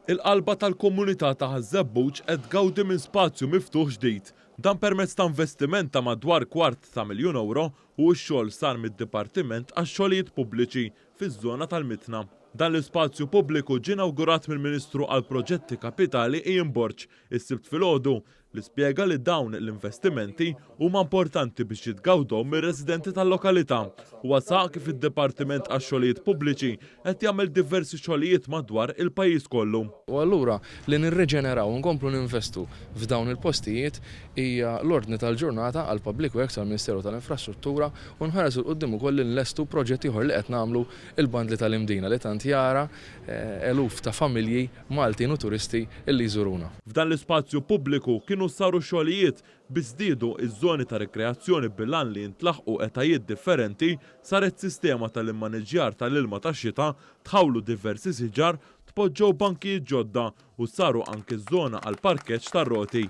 Il-qalba tal-komunità ta' Ħaż-Żebbuġ qed tgawdi minn spazju miftuħ ġdid. Dan permezz ta' investiment ta' madwar kwart ta' miljun ewro u x-xogħol sar mid-Dipartiment għax-Xogħlijiet Pubbliċi fiż-żona tal-Mitna. Dan l-ispazju pubbliku ġie inawgurat mill-Ministru għall-Proġetti Kapitali Ian Borg is-Sibt filgħodu li spjega li dawn l-investimenti huma importanti biex jitgawdew mir-residenti tal-lokalità. Huwa saħaq kif id-Dipartiment għax-Xogħlijiet Pubbliċi qed jagħmel diversi xogħlijiet madwar il-pajjiż kollu. U allura li nirriġeneraw u nkomplu ninvestu f'dawn il-postijiet hija l-ordni tal-ġurnata għall-Public Works, għall-Ministeru tal-Infrastruttura u nħaresu 'l quddiem ukoll li nlestu proġett ieħor li qed nagħmlu il-bandli tal-Imdina li tant jara eluf ta' familji Maltin u turisti li jżuruna. F'dan l-ispazju pubbliku kienu saru xogħlijiet biex żdiedu ż-żoni ta' rikreazzjoni bil-għan li jintlaħqu etajiet differenti, saret sistema tal-immaniġġjar tal-ilma tax-xita, tħawlu diversi siġar, tpoġġew bankijiet ġodda u saru anki żona għall-parkeġġ tar-roti.